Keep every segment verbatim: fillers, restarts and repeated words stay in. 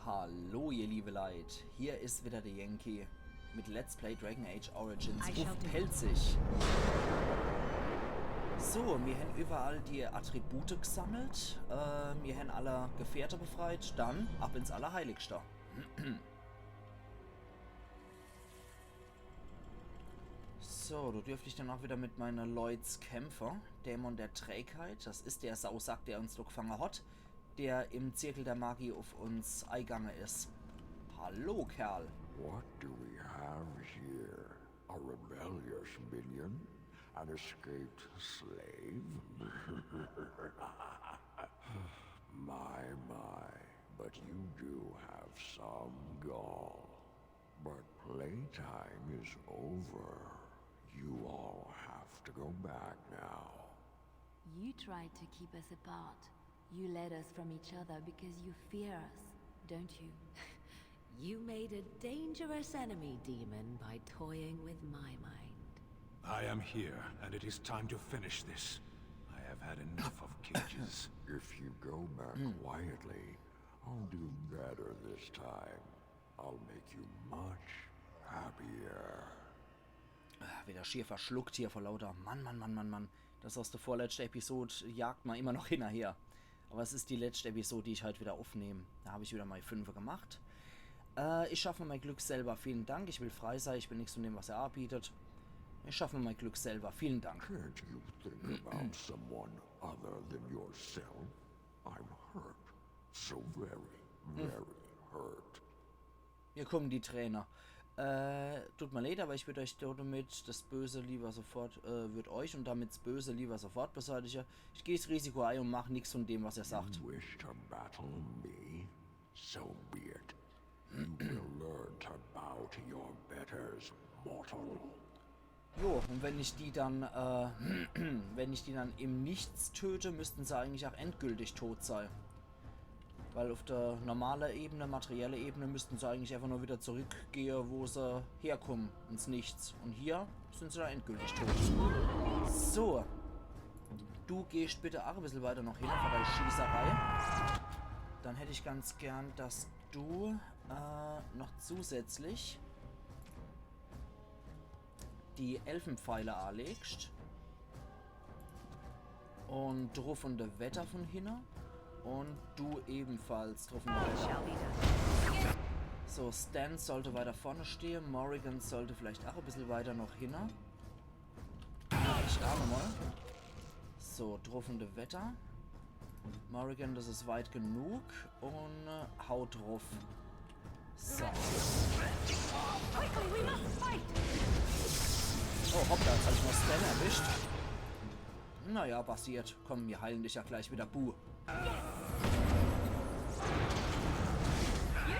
Hallo ihr liebe Leit, hier is wieder der Yankee mit Let's Play Dragon Age Origins uff Pälzisch. So, mir hän überall die Attribute gesammelt, äh, mir hän alle Gefährte befreit, dann ab ins Allerheiligste. So, do dürft ich dann auch wieder mit meine Leit kämpfe. Dämon der Trägheit, das is der Sausack, der uns do gefange hat, der im Zirkel der Magie uff uns eigange is. Hallo, Kerl. What do we have here? A rebellious minion? An escaped slave? My, my, but you do have some gall. But playtime is over. You all have to go back now. You tried to keep us apart. You led us from each other because you fear us, don't you? You made a dangerous enemy, demon, by toying with my mind. I am here, and it is time to finish this. I have had enough of cages. If you go back quietly, I'll do better this time. I'll make you much happier. Ah, wieder schier verschluckt hier vor lauter. Mann, Mann, Mann, Mann, Mann. Das aus der vorletzten Episode jagt ma immer noch hinnerher. Aber es is die letzte Episode, die ich halt wieder uffnehm. Do hab ich wieder mei Fünfe gemacht. Äh, ich schaff mir mei Glück selber. Vielen Dank. Ich will frei sei. Ich will nix von dem, was er abietet. Ich schaff mir mei Glück selber. Vielen Dank. Can't you think about someone other than yourself? I'm hurt. So very, very hurt. Mir kommen die Träne. Äh, tut mir leid, aber ich würd euch damit das Böse lieber sofort, äh, würd euch und damit das Böse lieber sofort beseitige. Ich geh das Risiko ei und mach nix von dem, was er sagt. You wish to battle me? So be it. You will learn to bow to your betters, mortal. Jo, und wenn ich die dann, äh, wenn ich die dann im Nichts töte, müssten se eigentlich auch endgültig tot sei. Weil auf der normale Ebene, materielle Ebene, müssten se eigentlich einfach nur wieder zurückgehe, wo se herkommen, ins Nichts. Und hier sind se dann endgültig tot. So. Du gehst bitte auch ein bisschen weiter noch hin, vor der Schießerei. Dann hätt ich ganz gern, dass du, äh, noch zusätzlich die Elfenpfeile anlegst. Und Druff und de Wetter von hinne. Und du ebenfalls, Druff und de Wetter. So, Sten sollte weiter vorne stehen. Morrigan sollte vielleicht auch ein bisschen weiter noch hinne. Ich da nochmal. So, Druff und de Wetter. Morrigan, das is weit genug. Und, äh, hau druff. So. Quickly, we must fight! Oh, hoppla, jetzt hab ich noch Sten erwischt. Naja, passiert. Komm, wir heilen dich ja gleich wieder, Buh. You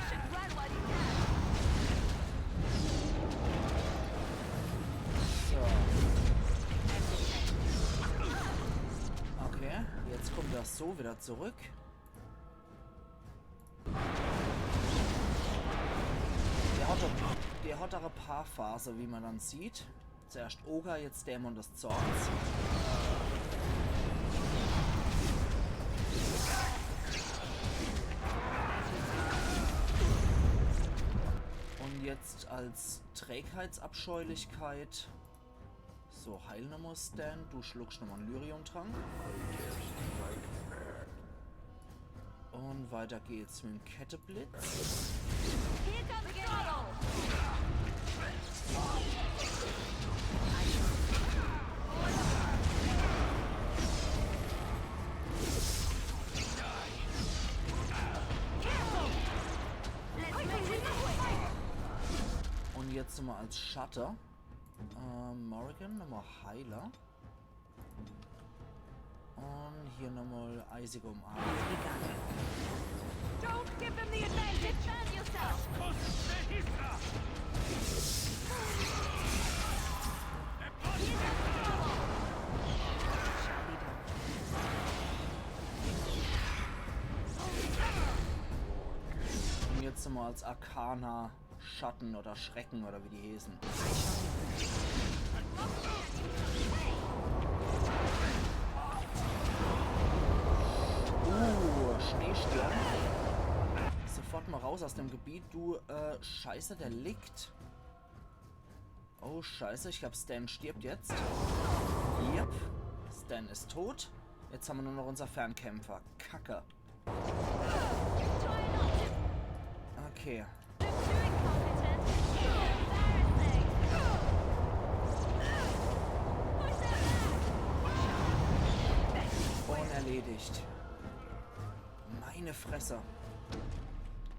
should run while you can. So. Okay, jetzt kommt das so wieder zurück. Der hat, doch, der hat doch ein paar Phasen, wie man dann sieht. Zuerst Oger, jetzt Dämon des Zorns. Und jetzt als Trägheitsabscheulichkeit. So, heil nochmal, Sten. Du schluckst nochmal en Lyrium-Trank. Und weiter geht's mit dem Ketteblitz. Here comes trouble! Careful! Let's make this quick! Und jetzt nochmal als Schatte. Ähm, Morrigan, nochmal Heiler. Und hier nochmal eisige Umarmung. Don't give them the advantage! Defend yourself! Und jetzt nochmal als Arcana Schatten oder Schrecken oder wie die heißen. Uh, Schneesturm. Sofort Mal raus aus dem Gebiet, du, äh, Scheiße, der liegt. Oh, Scheiße, ich glaab, Sten stirbt jetzt. Yep, Sten is tot. Jetzt hammer nur noch unser Fernkämpfer. Kacke. Okay. Und erledigt. Meine Fresse.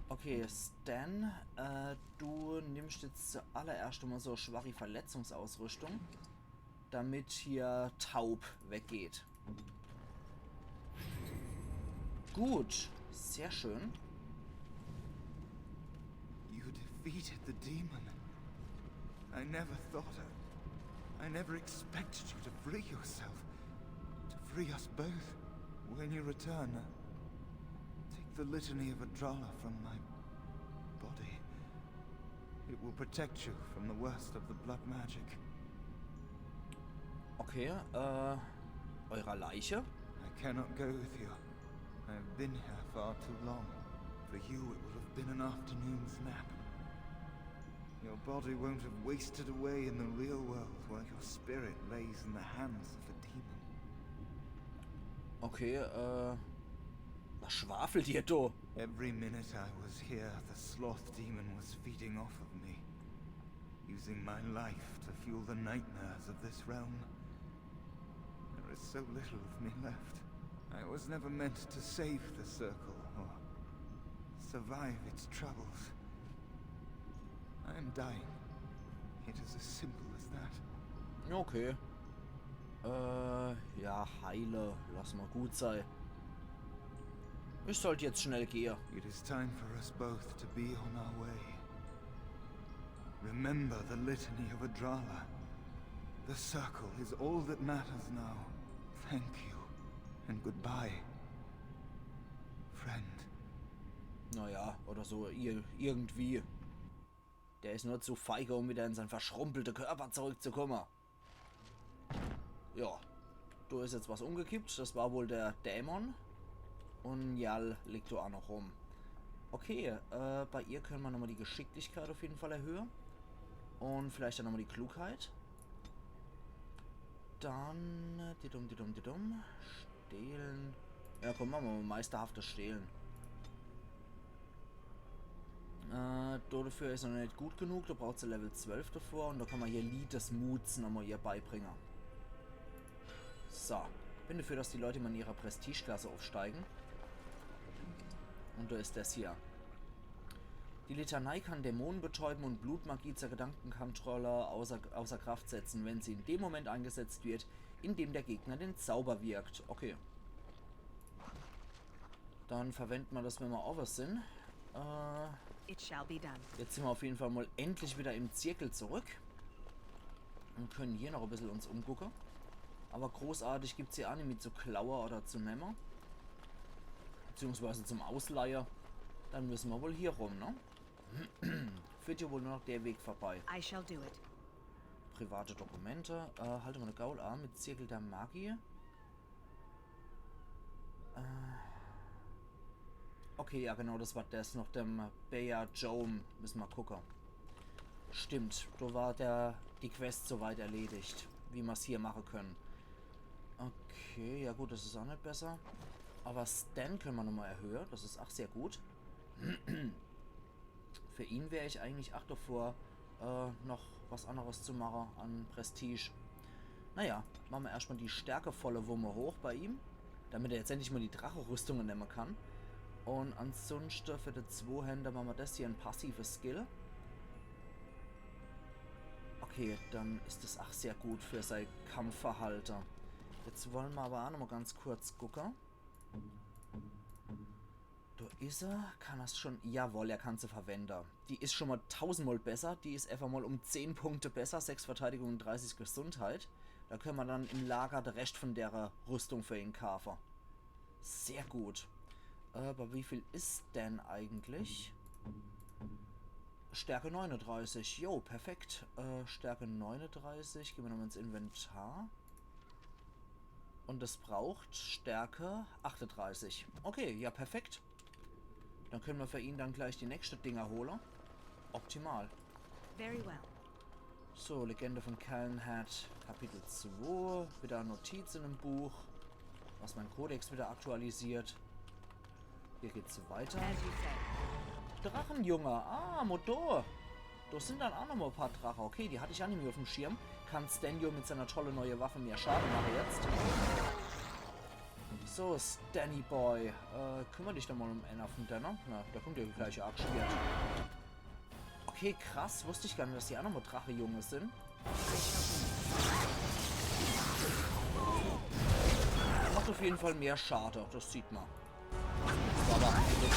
Okay, Sten, äh, du nimmst jetzt zuallererscht mal so schwache Verletzungsausrüstung, damit hier Taub weggeht. Gut, sehr schön. You defeated the demon. I never thought I, I never expected you to free yourself. To free us both. When you return, uh, take the Litany of Adralla from my body. It will protect you from the worst of the blood magic. Okay, äh, eurer Leiche? I cannot go with you. I have been here far too long. For you, it will have been an afternoon's nap. Your body won't have wasted away in the real world while your spirit lays in the hands of a demon. Okay, äh, was schwafelt ihr do? Every minute I was here, the sloth demon was feeding off of me, using my life to fuel the nightmares of this realm. There is so little of me left. I was never meant to save the circle or survive its troubles. I am dying. It is as simple as that. Okay. Äh, ja, heile. Lass mal gut sei. Ich sollt jetzt schnell gehe. It is time for us both to be on our way. Remember the Litany of Adralla. The circle is all that matters now. Thank you. And goodbye. Friend. Naja, oder so, ir irgendwie. Der is nur zu feige, um wieder in sein verschrumpelte Körper zurückzukomme. Ja, do is jetzt was umgekippt. Das war wohl der Dämon. Und Njal liegt do aa noch rum. Okay, äh, bei ihr könne mer nochmal die Geschicklichkeit auf jeden Fall erhöhe. Und vielleicht dann nochmal die Klugheit. Dann, äh, didum, didum, didum. Stehlen. Ja, komm, mache mer mal meisterhaftes Stehlen. Äh, do dafür is er noch net gut genug. Do braucht se Level zwölf davor. Und do kann mer hier Lied des Muts nochmal ihr beibringe. So. Bin dafür, dass die Leute mal in ihrer Prestigeklasse aufsteigen. Und do is das hier. Die Litanei kann Dämonen betäuben und Blutmagie zur Gedankenkontrolle außer, außer Kraft setzen, wenn sie in dem Moment eingesetzt wird, in dem der Gegner den Zauber wirkt. Okay. Dann verwende mer das, wenn mer owwe sin. Äh, It shall be done. Jetzt sin mer auf jeden Fall mal endlich wieder im Zirkel zurück. Und können hier noch e bissel uns umgucke. Aber großartig gibt's hier aa nimmi zu klaue oder zu nemme. Beziehungsweise zum Ausleihe. Dann müsse mer wohl hier rum, ne? Führt hier wohl nur noch der Weg vorbei. I shall do it. Private Dokumente. Äh, halte mal de Gaul an mit Zirkel der Magie. Äh, okay, ja genau, das war das. Noch dem Bayer Joam müsse mer gucke. Stimmt, do war der, die Quest soweit erledigt, wie mer's hier mache können. Okay, ja gut, das is aa net besser. Aber Sten könne mer nochmal erhöhe, das is aa sehr gut. Für ihn wär ich eigentlich aa davor, äh, noch was anderes zu mache an Prestige. Naja, mache mer erscht mal die Stärke volle Wumme hoch bei ihm, damit er jetzt endlich mal die Drache-Rüstunge nemme kann. Und ansunschte für de Zwohänder mache mer das hier, e passives Skill. Okay, dann is das aa sehr gut für sei Kampfverhalte. Jetzt wolle mer aber aa nochmal ganz kurz gucke. Do is er. Kann er's schon? Jawohl, er kann se verwende. Die is schon mal tausendmal besser. Die is einfach mal um zehn Punkte besser. Sechs Verteidigung und dreißig Gesundheit. Do könne mer dann im Lager de Rescht von dere Rüstung für ihn kaafe. Sehr gut. Äh, bei wie viel is denn eigentlich? Stärke neununddreißig. Jo, perfekt. Äh, Stärke neununddreißig. Gehn mer nochmal ins Inventar. Und es braucht Stärke achtunddreißig. Okay, ja, perfekt. Dann könne mer für ihn dann gleich die nächste Dinger hole. Optimal. Very well. So, Legende von Calenhad, Kapitel zwei. Wieder e Notiz in dem Buch. Was mein Kodex wieder aktualisiert. Hier geht's weiter. As you say. Drachenjunge. Ah, Motor. Do sin dann ach nochmal e paar Drache. Okay, die hatt ich ach nimmi uffm Schirm. Kann Stanio mit seiner tolle neue Waffe mehr Schade mache jetzt. So, Stanny Boy. Äh, kümmer dich doch mal um einer von denne. Na, do kommt ja gleich e Axtschwert. Okay, krass. Wusst ich gar net, dass die ach nochmal Drachejunge sin. Macht auf jeden Fall mehr Schade, das sieht man. Das war aber gut.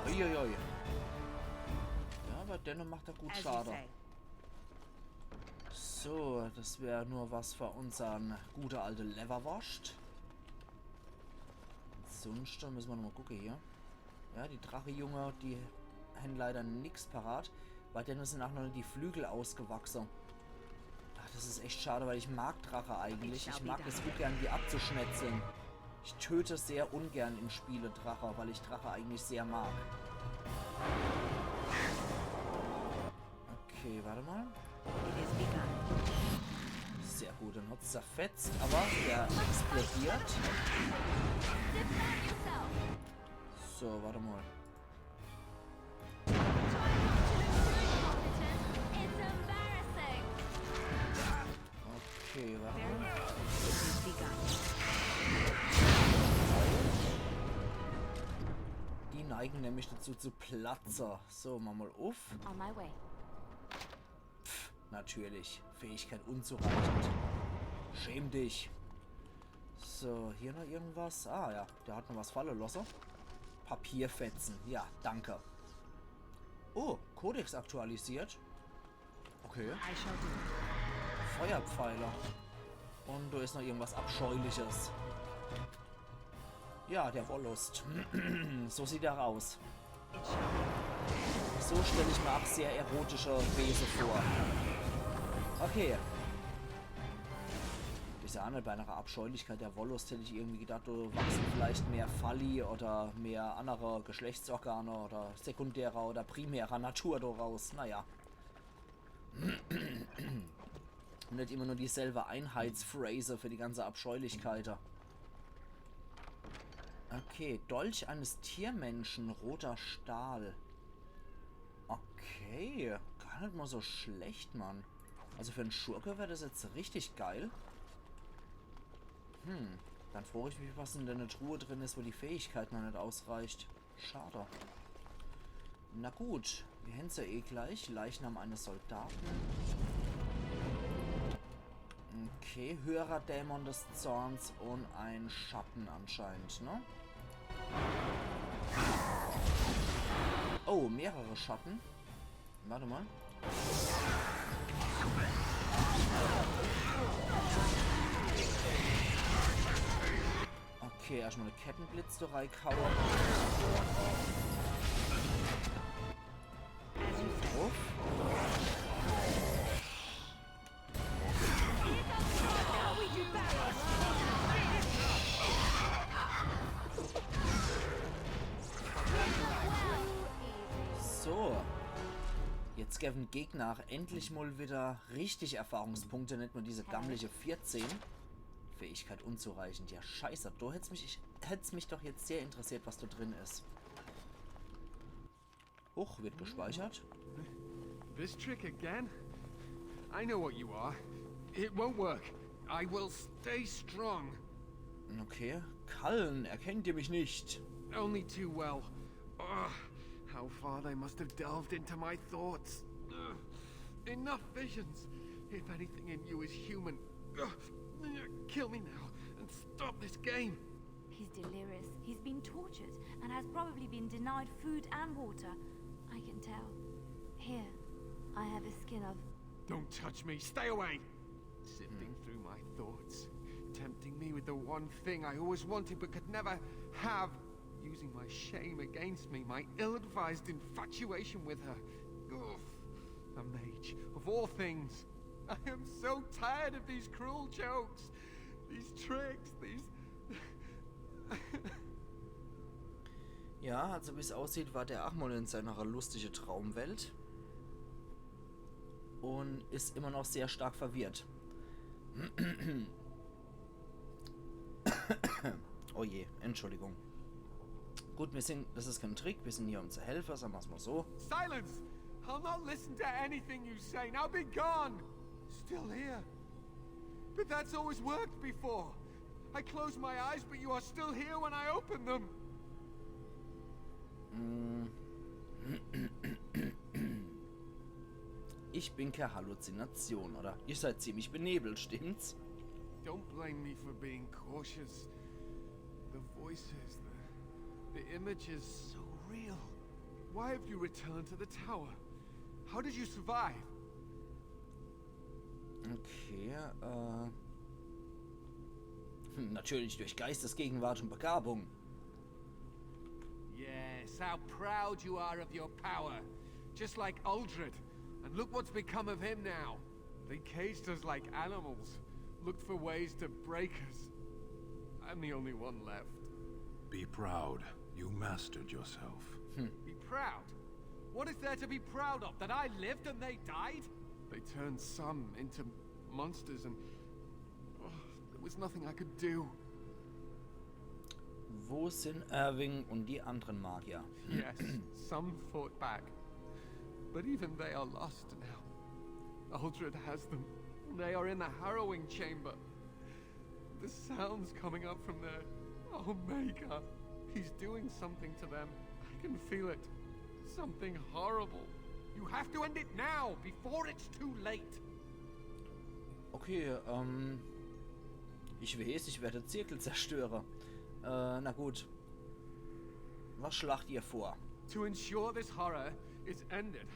Uiuiui. Ja, aber dennoch macht er gut As you Schade. Say. So, das wär nur was für unsern gute alte Leverwurst. Sonst müssen wir noch mal gucken hier. Ja, die Drachejunge, die haben leider nix parat, weil denen sind auch noch die Flügel ausgewachsen. Ach, das ist echt schade, weil ich mag Drache eigentlich. Ich mag es gut gern, die abzuschnetzeln. Ich töte sehr ungern in Spiele Drache, weil ich Drache eigentlich sehr mag. Okay, warte mal. It is begun. Sehr gut, dann hat's zerfetzt, aber der explodiert. Defend yourself. So, warte mal. Try not to look too competent. It's embarrassing. Okay, warte Very mal. well. It is begun. Die neigen nämlich dazu zu platzen. So, mach mal uff. On my way. Pff, natürlich. Fähigkeit unzureichend. Schäm dich. So, hier noch irgendwas? Ah ja, der hat noch was falle lassen. Papierfetzen. Ja, danke. Oh, Kodex aktualisiert. Okay. I shall do it. Feuerpfeiler. Und da ist noch irgendwas Abscheuliches. Ja, der Wollust. So sieht er aus. It shall be. So stelle ich mir auch sehr erotische Wesen vor. Okay. Ist ja auch nicht bei einer Abscheulichkeit der Wollust, hätte ich irgendwie gedacht, da wachsen vielleicht mehr Phalli oder mehr andere Geschlechtsorgane oder sekundärer oder primärer Natur da raus. Naja. Nicht immer nur dieselbe Einheitsphrase für die ganze Abscheulichkeit. Okay, Dolch eines Tiermenschen, roter Stahl. Okay, gar nicht mal so schlecht, Mann. Also für einen Schurke wäre das jetzt richtig geil. Hm, dann frage ich mich, was in der Truhe drin ist, wo die Fähigkeit noch nicht ausreicht. Schade. Na gut, wir hätten ja eh gleich. Leichnam eines Soldaten. Okay, höherer Dämon des Zorns und ein Schatten anscheinend, ne? Oh, mehrere Schatten. Warte mal. Okay, erstmal eine Kettenblitz da reinkauen. Uff. So. Jetzt geben Gegner endlich mal wieder richtig Erfahrungspunkte, nicht nur diese gammelige vierzehn. Fähigkeit unzureichend. Ja, scheiße. Da hätt's mich, hätt's mich doch jetzt sehr interessiert, was da drin ist. Huch, wird gespeichert. This trick again? I know what you are. It won't work. I will stay strong. Okay. Kallen, erkennt ihr mich nicht? Only too well. Ugh, how far they must have delved into my thoughts. Ugh, enough visions. If anything in you is human, ugh, kill me now and stop this game. He's delirious. He's been tortured and has probably been denied food and water. I can tell. Here, I have a skin of. Don't touch me. Stay away. Sifting through my thoughts, tempting me with the one thing I always wanted but could never have, using my shame against me, my ill-advised infatuation with her. Ugh. A mage, of all things. I am so tired of these cruel jokes, these tricks, these Ja, also wie's aussieht, war der ach mol in seiner lustige Traumwelt und is immer noch sehr stark verwirrt. Oh je, Entschuldigung. Gut, wir sind, das ist kein Trick, wir sind hier, um zu helfen, sagen wir's mal so. Silence! I'll not listen to anything you say. Now be gone! Still here. But that's always worked before. I close my eyes, but you are still here when I open them. Mm. Ich bin keine Halluzination, oder? Ihr seid ziemlich benebelt, stimmt's? Don't blame me for being cautious. The voices, the, the images, so real. Why have you returned to the tower? How did you survive? Okay, äh. Hm, natürlich durch Geistesgegenwart und Begabung. Yes, how proud you are of your power. Just like Uldred. And look what's become of him now. They caged us like animals, looked for ways to break us. I'm the only one left. Be proud. You mastered yourself. Be proud? What is there to be proud of? That I lived and they died? They turned some into monsters and, oh, there was nothing I could do. Wo sind Irving und die anderen Magier? Yes, some fought back. But even they are lost now. Uldred has them. They are in the harrowing chamber. The sounds coming up from there. Oh, Maker. He's doing something to them. I can feel it. Something horrible. You have to end it now, before it's too late. Okay, ähm. Ich weiß, ich werde Zirkelzerstörer. Äh, na gut. Was schlagt ihr vor? To ensure this horror is ended,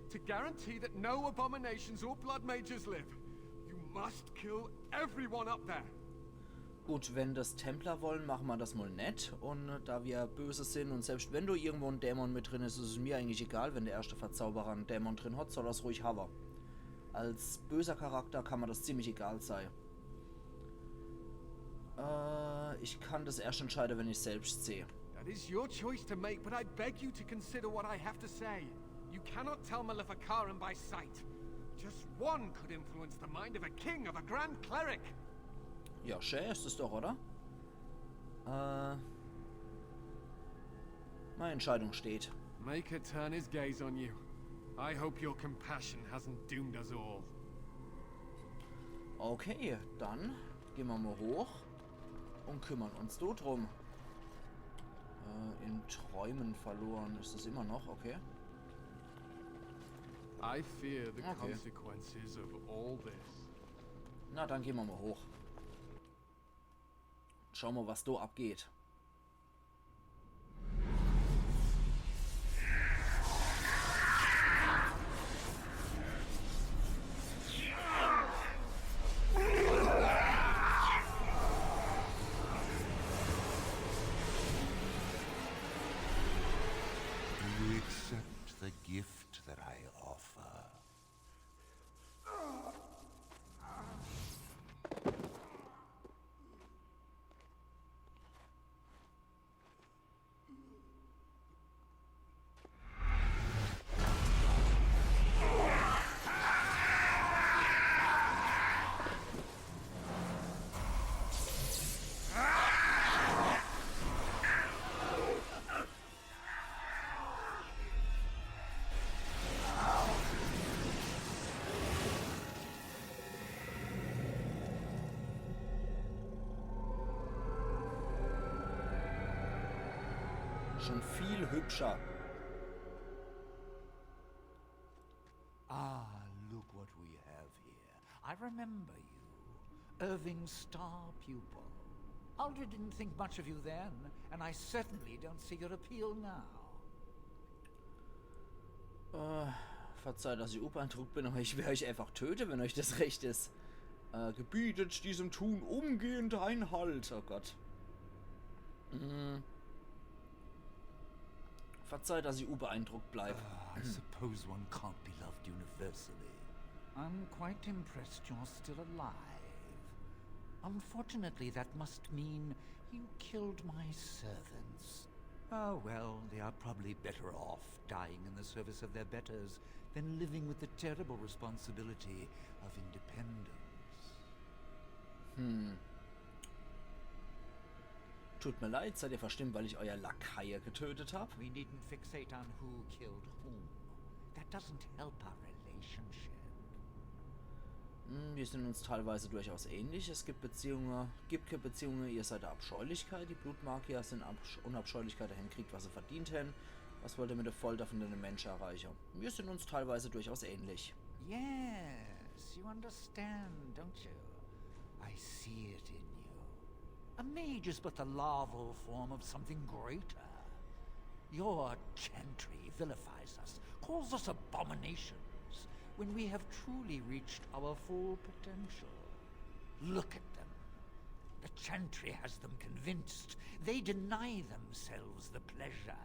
to guarantee that no abominations or blood mages live, you must kill everyone up there. Gut, wenn das Templer wollen, machen wir das mal net. Und da wir böse sind und selbst wenn do irgendwo en Dämon mit drin is, is es mir eigentlich egal, wenn der erste Verzauberer en Dämon drin hat, soll er's ruhig hawe. Als böser Charakter kann mir das ziemlich egal sei. Äh, ich kann das erst entscheide, wenn ich selbst seh. That is your choice to make, but I beg you to consider what I have to say. You cannot tell Maleficarum by sight. Just one could influence the mind of a king, of a grand cleric. Ja, schä is es doch, oder? Äh, meine Entscheidung steht. Maker turn his gaze on you. I hope your compassion hasn't doomed us all. Okay, dann gehen wir mal hoch und kümmern uns do drum. Äh, in Träumen verloren ist es immer noch, okay. I fear the Okay. consequences of all this. Na, dann gehen wir mal hoch. Schauen wir, was do abgeht. Do you accept the gift that I offer? Schon viel hübscher. Ah, look what we have here. I remember you. Irving's star pupil. Uldred didn't think much of you then, and I certainly don't see your appeal now. Äh, verzeiht, dass ich unbeeindruckt bin, aber ich werde euch einfach töten, wenn euch das recht ist. Äh, gebietet diesem Thun umgehend Einhalt. Oh Gott. Mm. Verzeiht, dass ich unbeeindruckt bleib. Ah, I suppose one can't be loved universally. I'm quite impressed you're still alive. Unfortunately, that must mean you killed my servants. Ah, well, they are probably better off dying in the service of their betters than living with the terrible responsibility of independence. Hm. Tut mir leid, seid ihr verstimmt, weil ich euer Lakaie getötet hab? We needn't fixate on who killed whom. That doesn't help our relationship. Hm, wir sind uns teilweise durchaus ähnlich. Es gibt Beziehungen, gibt keine Beziehungen, ihr seid der Abscheulichkeit. Die Blutmagier sind Absch und Abscheulichkeit dahin kriegt, was sie verdient haben. Was wollt ihr mit der Folter von den Menschen erreichen? Wir sind uns teilweise durchaus ähnlich. Yes, you understand, don't you? I see it in you. A mage is but the larval form of something greater. Your chantry vilifies us, calls us abominations, when we have truly reached our full potential. Look at them. The chantry has them convinced. They deny themselves the pleasure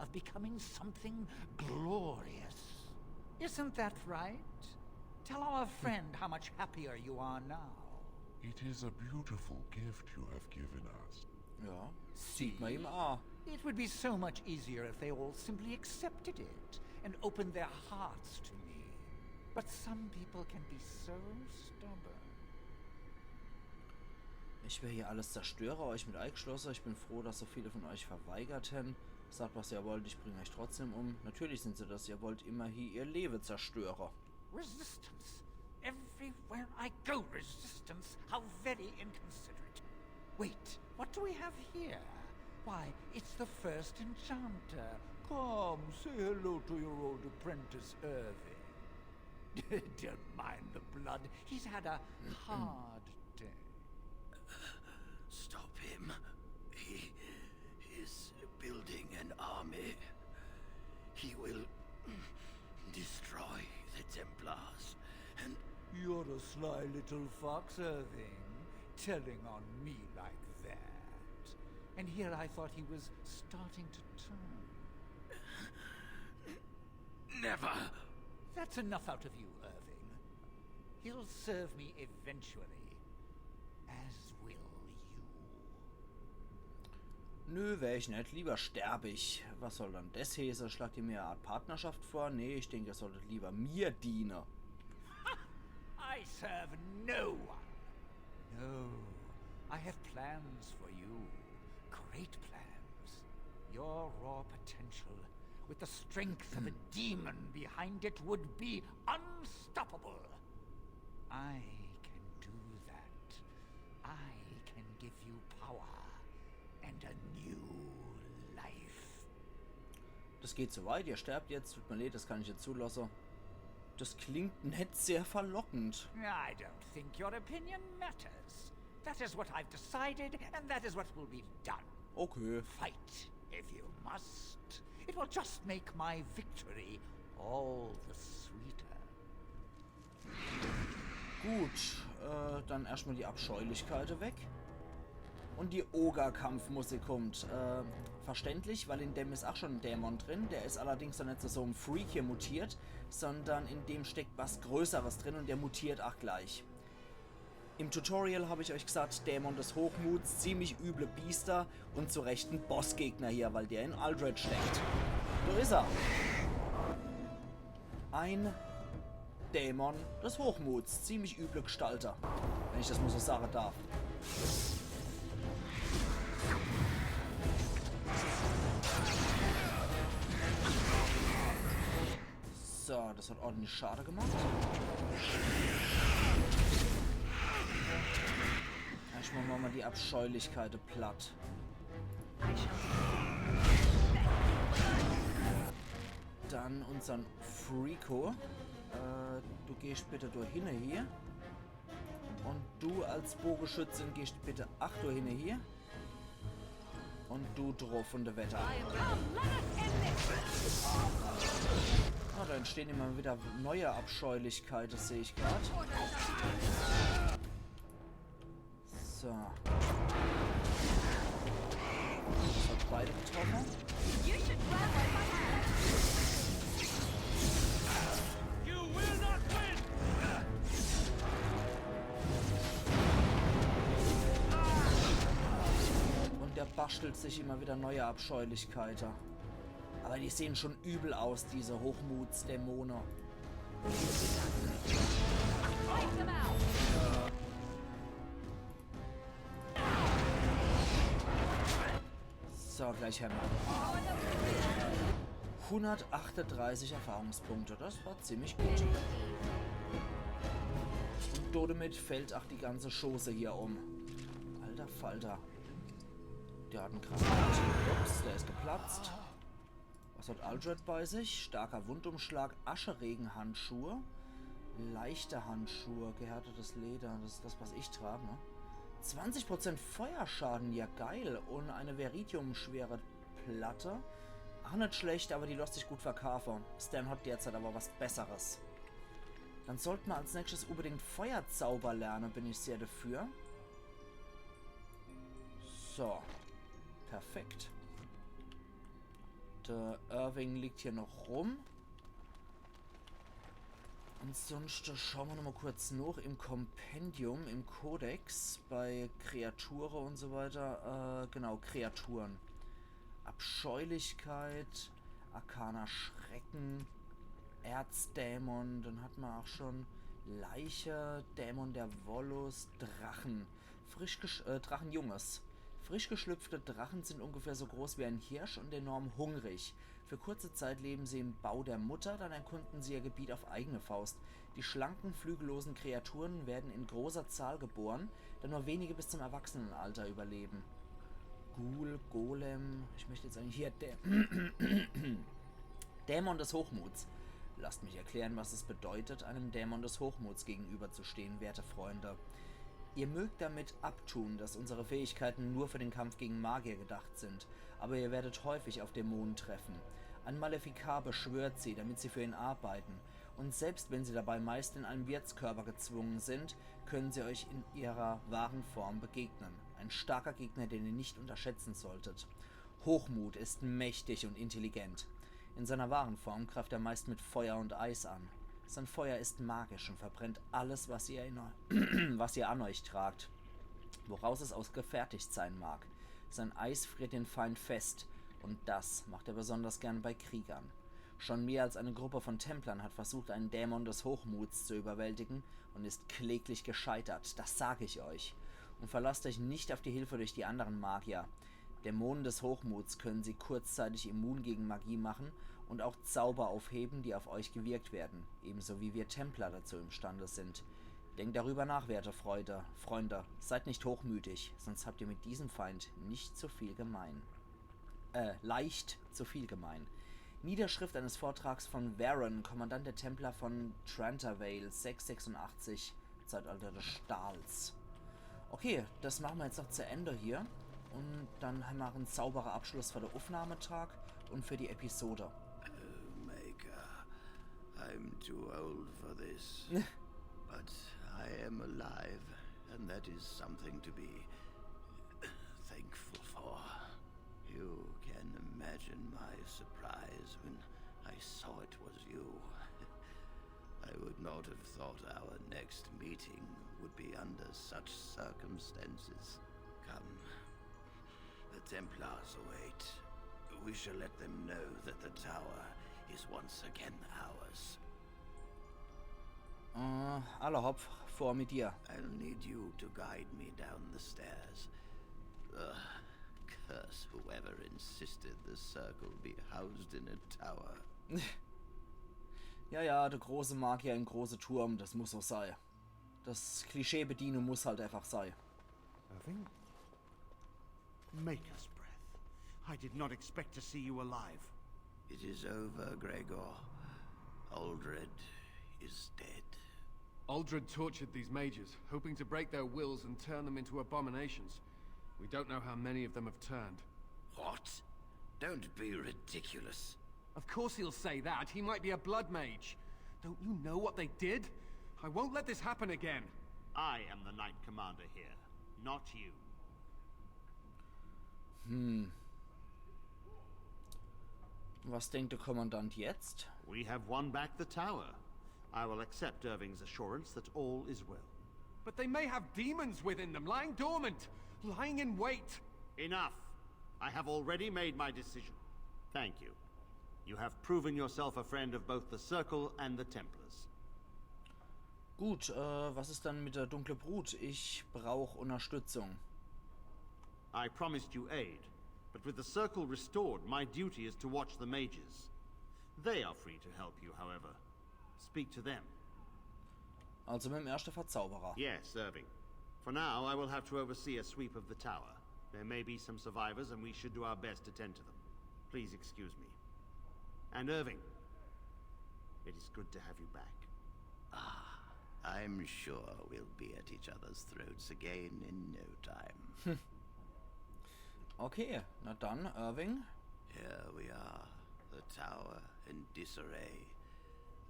of becoming something glorious. Isn't that right? Tell our friend how much happier you are now. It is a beautiful gift you have given us. Ja, sieht man ihm an. It would be so much easier if they all simply accepted it and opened their hearts to me. But some people can be so stubborn. Ich will hier alles zerstören, euch mit eingeschlossen. Ich bin froh, dass so viele von euch verweigert haben. Sagt, was ihr wollt, ich bringe euch trotzdem um. Natürlich sind sie das, ihr wollt immer hier ihr Leben zerstören. Resistance. Everywhere I go, resistance. How very inconsiderate. Wait, what do we have here? Why, it's the first enchanter. Come, say hello to your old apprentice, Irving. Don't mind the blood. He's had a hard day. Stop him. He is building an army. He will destroy the Templars and You're a sly little fox, Irving, telling on me like that. And here I thought he was starting to turn. Never! That's enough out of you, Irving. He'll serve me eventually, as will you. Nö, wär ich net. Lieber sterb ich. Was soll dann des heeße? Schlagt ihr mir e Art Partnerschaft vor? Nee, ich denk, ihr solltet lieber mir diene. I serve no one. No, I have plans for you. Great plans. Your raw potential, with the strength of a demon behind it, would be unstoppable. I can do that. I can give you power and a new life. Das geht zu weit, ihr sterbt jetzt. Tut mir leid, das kann ich net zulassen. Das klingt net sehr verlockend. I don't think your opinion matters. That is what I've decided, and that is what will be done. Okay. Fight, if you must. It will just make my victory all the sweeter. Gut, äh, dann erstmal die Abscheulichkeit weg. Und die Ogerkampfmusik kommt. Äh, verständlich, weil in dem is auch schon ein Dämon drin. Der is allerdings noch net zu so einem Freak hier mutiert, sondern in dem steckt was Größeres drin und der mutiert auch gleich. Im Tutorial hab ich euch gesagt, Dämon des Hochmuts, ziemlich üble Biester und zu Recht ein Bossgegner hier, weil der in Aldred steckt. So is er. Ein Dämon des Hochmuts, ziemlich üble Gestalte, wenn ich das mal so sagen darf. So, das hat ordentlich Schade gemacht. Erstmal machen wir die Abscheulichkeit platt. Dann unseren Freako. Äh, du gehst bitte durch hinne hier. Und du als Bogenschützin gehst bitte ach durch hinne hier. Und du drauf von der Wetter. Ah, da entstehen immer wieder neue Abscheulichkeiten, sehe ich gerade. So. Das hat beide getroffen. You should run like my You will not win! Und der Bug Stellt sich immer wieder neue Abscheulichkeiten. Aber die sehen schon übel aus, diese Hochmutsdämonen. Take them out. So, gleich hämmer. Hundertachtunddreißig Erfahrungspunkte, das war ziemlich gut. Und damit fällt auch die ganze Schoße hier um. Alter Falter. Der hat einen Kraft. Ups, der ist geplatzt. Was hat Aldred bei sich? Starker Wundumschlag, Ascheregenhandschuhe, leichte Handschuhe, gehärtetes Leder, das ist das, was ich trage, ne? Zwanzig Prozent Feuerschaden, ja geil. Und eine Veridium-schwere Platte. Auch nicht schlecht, aber die lässt sich gut verkaufen. Sten hat derzeit aber was Besseres. Dann sollten wir als nächstes unbedingt Feuerzauber lernen, bin ich sehr dafür. So. Perfekt. Der Irving liegt hier noch rum. Ansonsten schauen wir noch mal kurz nach im Kompendium, im Kodex, bei Kreaturen und so weiter. Äh, genau, Kreaturen. Abscheulichkeit, arkaner Schrecken, Erzdämon, dann hat man auch schon Leiche, Dämon der Wollust, Drachen. Frisch gesch äh, Drachenjunges. Frisch geschlüpfte Drachen sind ungefähr so groß wie ein Hirsch und enorm hungrig. Für kurze Zeit leben sie im Bau der Mutter, dann erkunden sie ihr Gebiet auf eigene Faust. Die schlanken, flügellosen Kreaturen werden in großer Zahl geboren, da nur wenige bis zum Erwachsenenalter überleben. Ghoul, Golem, ich möchte jetzt eigentlich hier der Dämon des Hochmuts. Lasst mich erklären, was es bedeutet, einem Dämon des Hochmuts gegenüberzustehen, werte Freunde. Ihr mögt damit abtun, dass unsere Fähigkeiten nur für den Kampf gegen Magier gedacht sind, aber ihr werdet häufig auf Dämonen treffen. Ein Maleficar beschwört sie, damit sie für ihn arbeiten, und selbst wenn sie dabei meist in einem Wirtskörper gezwungen sind, können sie euch in ihrer wahren Form begegnen. Ein starker Gegner, den ihr nicht unterschätzen solltet. Hochmut ist mächtig und intelligent. In seiner wahren Form greift er meist mit Feuer und Eis an. Sein Feuer ist magisch und verbrennt alles, was ihr, in, was ihr an euch tragt, woraus es auch gefertigt sein mag. Sein Eis friert den Feind fest, und das macht er besonders gern bei Kriegern. Schon mehr als eine Gruppe von Templern hat versucht, einen Dämon des Hochmuts zu überwältigen und ist kläglich gescheitert, das sage ich euch. Und verlasst euch nicht auf die Hilfe durch die anderen Magier. Dämonen des Hochmuts können sie kurzzeitig immun gegen Magie machen und auch Zauber aufheben, die auf euch gewirkt werden, ebenso wie wir Templer dazu imstande sind. Denkt darüber nach, werte Freude, Freunde. Seid nicht hochmütig, sonst habt ihr mit diesem Feind nicht zu viel gemein. Äh, leicht zu viel gemein. Niederschrift eines Vortrags von Varron, Kommandant der Templer von Trantervale, sechs sechsundachtzig, Zeitalter des Stahls. Okay, das machen wir jetzt noch zu Ende hier. Und dann haben wir einen sauberen Abschluss für den Aufnahmetag und für die Episode. Oh, Maker, I'm too old for this. But I am alive, and that is something to be thankful for. You can imagine my surprise when I saw it was you. I would not have thought our next meeting would be under such circumstances. Come. The Templars await. We shall let them know that the tower is once again ours. Äh, alla hopp, vor mit dir. I'll need you to guide me down the stairs. Ugh, curse whoever insisted the circle be housed in a tower. Ja, ja, der große Magier im großen Turm, das muss so sein. Das Klischee bedienen muss halt einfach sein. Irving? Maker's breath. I did not expect to see you alive. It is over, Gregor. Aldred is dead. Aldred tortured these mages, hoping to break their wills and turn them into abominations. We don't know how many of them have turned. What? Don't be ridiculous. Of course he'll say that. He might be a blood mage. Don't you know what they did? I won't let this happen again. I am the Knight Commander here, not you. Hm. Was denkt der Kommandant jetzt? We have won back the tower. I will accept Irving's assurance that all is well. But they may have demons within them, lying dormant, lying in wait. Enough. I have already made my decision. Thank you. You have proven yourself a friend of both the Circle and the Templars. Gut, äh, was ist dann mit der Dunkle Brut? Ich brauch Unterstützung. I promised you aid, but with the Circle restored, my duty is to watch the mages. They are free to help you, however. Speak to them. Also mit dem ersten Verzauberer. Yes, Irving. For now, I will have to oversee a sweep of the tower. There may be some survivors, and we should do our best to tend to them. Please excuse me. And Irving, it is good to have you back. I'm sure we'll be at each other's throats again in no time. Okay, na dann, Irving. Here we are, the tower in disarray,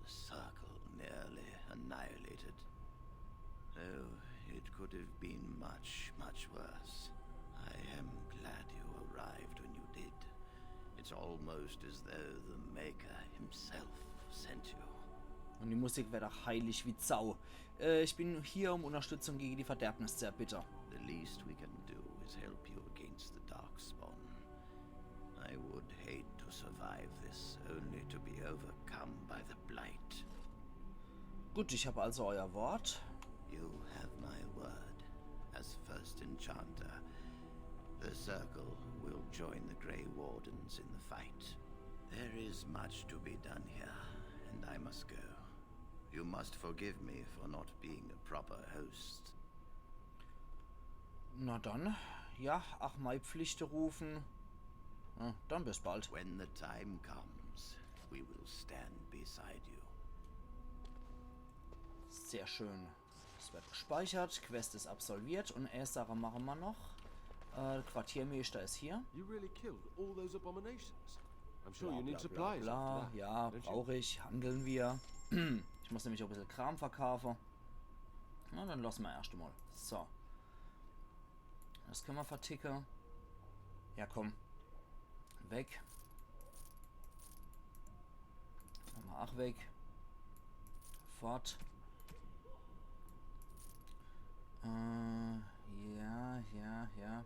the circle nearly annihilated. Oh, it could have been much, much worse. I am glad you arrived when you did. It's almost as though the Maker himself sent you. Und die Musik wär doch heilig wie Sau. Äh, ich bin hier, um Unterstützung gegen die Verderbnis zu erbitten. The least we can do is help you against the Darkspawn. I would hate to survive this, only to be overcome by the Blight. Gut, ich habe also euer Wort. You have my word. As first enchanter, the Circle will join the Grey Wardens in the fight. There is much to be done here, and I must go. You must forgive me for not being a proper host. Na dann, ja, ach, mei Pflichte rufen. Na, dann bis bald. When the time comes, we will stand beside you. Sehr schön. Es wird gespeichert, Quest ist absolviert und eine Sache machen wir noch. Äh, Quartiermeister ist hier. You really killed all those abominations? I'm sure you need Bla, supplies bla, after bla. that. Ja, Don't you? brauche ich. Handeln wir. Ich muss nämlich auch ein bisschen Kram verkaufen. Na, dann lassen wir erst mal. So. Das können wir verticken. Ja, komm. Weg. Nochmal ach weg. Fort. Äh, ja, ja, ja.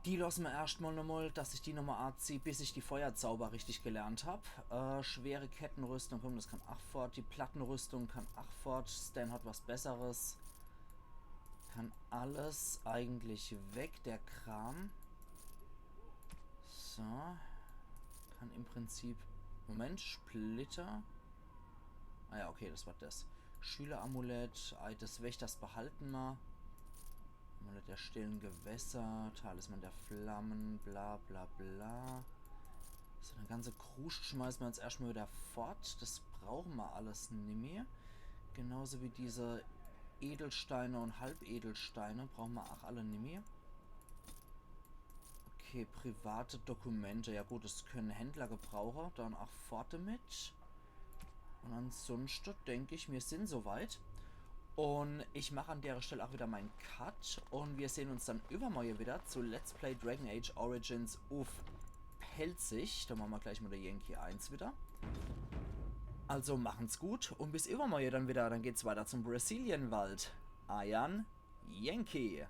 Die lassen wir erstmal nochmal, dass ich die nochmal anziehe, bis ich die Feuerzauber richtig gelernt hab. Äh, schwere Kettenrüstung, komm, das kann ach fort. Die Plattenrüstung kann ach fort. Stan hat was Besseres. Kann alles eigentlich weg, der Kram. So. Kann im Prinzip... Moment, Splitter. Ah ja, okay, das war das. Schüleramulett, Ei des Wächters behalten wir. Amulett der stillen Gewässer, Talisman der Flammen, bla bla bla. So, den ganze Kruscht schmeißen wir jetzt erstmal wieder fort. Das brauchen wir alles nimmi. Genauso wie diese Edelsteine und Halbedelsteine brauchen wir auch alle nimmi. Okay, private Dokumente. Ja gut, das können Händler gebrauchen. Dann auch fort damit. Und ansonsten denke ich, wir sind soweit. Und ich mache an der Stelle auch wieder meinen Cut. Und wir sehen uns dann übermorgen wieder zu Let's Play Dragon Age Origins uff Pälzisch. Da machen wir gleich mal der Yankee eins wieder. Also machen's gut und bis übermorgen dann wieder. Dann geht's weiter zum Brecilianwald. Ayan Yankee.